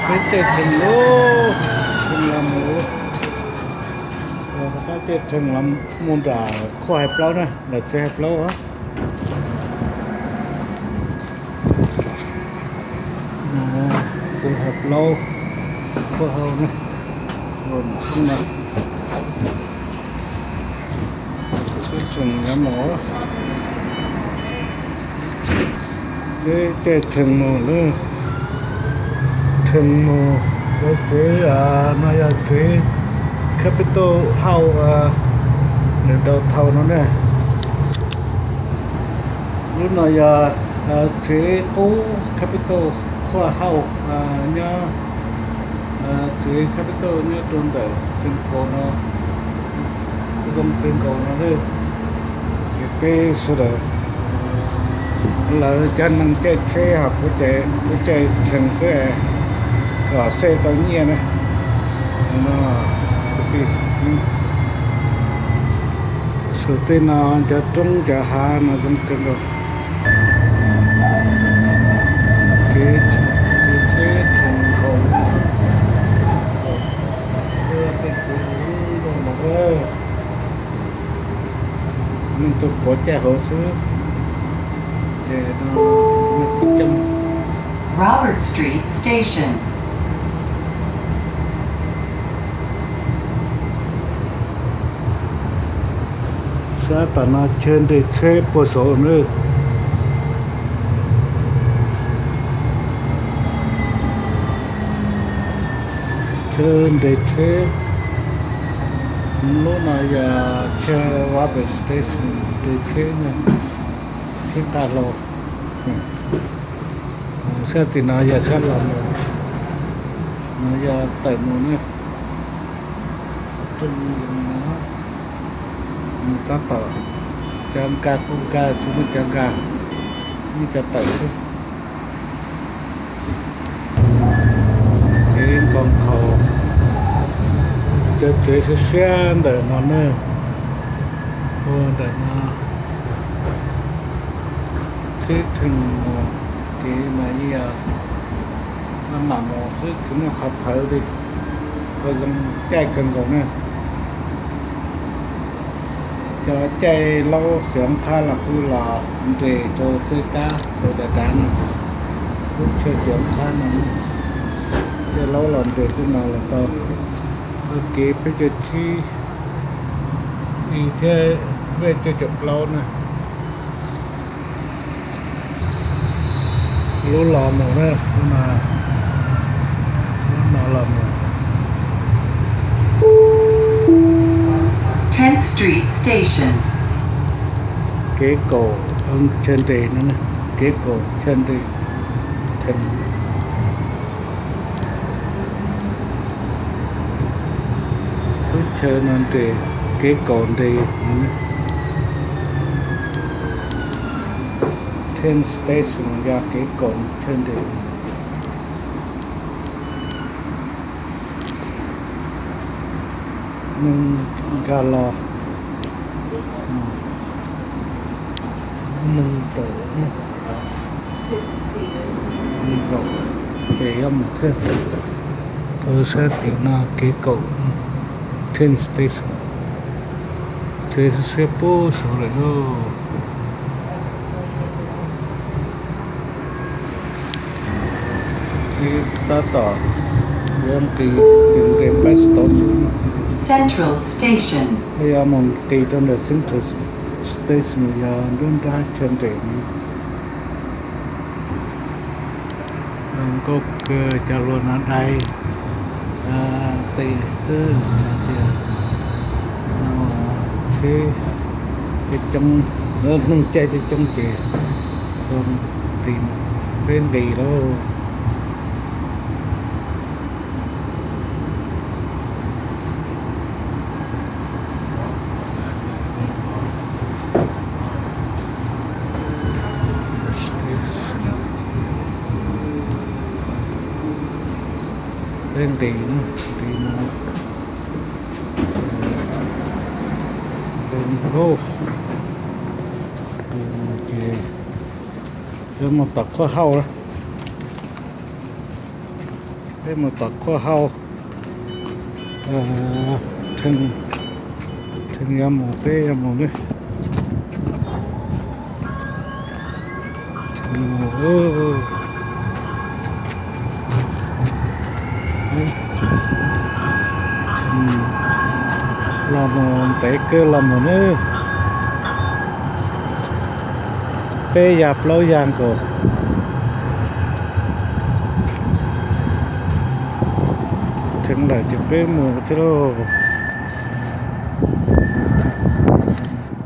Peb caij theem lub, theem los mus, peb caij theem los mus nram khuaj hais plaub na, nram tsev hais plaub. Tsev hais plaub, khuaj hau na, los mus no. Peb theem los mus, peb caij theem mus lawm, theem mus rau tsev, no yog tsev Capitol House, nws downtown no ne. Lub no yog tsev qub Capitol Courthouse, nyob tsev Capitol nyob rau ntawm Symbol no, zoo kawg nkaus no. Ces peb sawv daws, lawv cov neeg caij tsheb ho kuv ces kuv caij theem xwb, kom save tau nyiaj na. Xus tej no cov roob cov hav no zoo kawg nkaus. Kev, kev tsheb theem nkaus, tej tsev zoo nkauj no. Neeg tuaj puav caij hauv xwb. Ces no, Robert Street Station. Sab tom no chaw nres tsheb puag saud na. Chaw nres tsheb, lub no yog chaw Robert Station nres tsheb na, tsheb nqa hlau. Sab tim no yog sab los mus, no yog tawm mus na. Tab tom cov nkag kuj nkag, tsis muaj cov nkag, muaj cov tawm xwb. Kev nkaus nkhaus, cov tsev siab siab ntawm no na, ua ntawm no, tsheb theem mus, kev mas yeej yog maj mam mus xwb tsis muaj qhov thawv li, rau zoo caij kawg nkaus na. Cov caij laub xiav qhab los kuj los nres rau tej kab rau dav dav no, lub chaw xiav qhab no, caij laub los nres tej no los tau. Tag kev peb caug tsib i thiab peb caug plaub na. Lub los mus na, lub no, lub no los mus. Tenth Street Station. Kev kaum chaw nres no, kev kaum chaw nres, theem. Lub chaw no nres, kev kaum nres. Tenth Station yog kev kaum chaw nres. Neeg nkag los, neeg tawm, zaum ces yuav mus thiab. Rau sab tim no kev kaum, Tenth Station, tsev siab siab puag saud lawm. Tab tom yuav nqis tseem nres peb tau xwb. Central Station. Yuav mus nqis rau ntawm Central Station yog nruab nrab chaw nres no. Zoo nkauj kawg, cov hluas no dai tes xwb tias no, tsheb coob coob, neeg caij coob coob ces tau nqis, peb nqis lauj. Peb nqis, nqis mus, nqis mus ces yuav mus tom khuab hauj lawm. Peb mus tom qub hau, Theej yuav mus, peb yuav mus nawb. Theej mus, Theej los mus ntev kawg los mus nawb. Peb yas plaub yas nkaus. Theej lawm ces peb mus thiab lauj.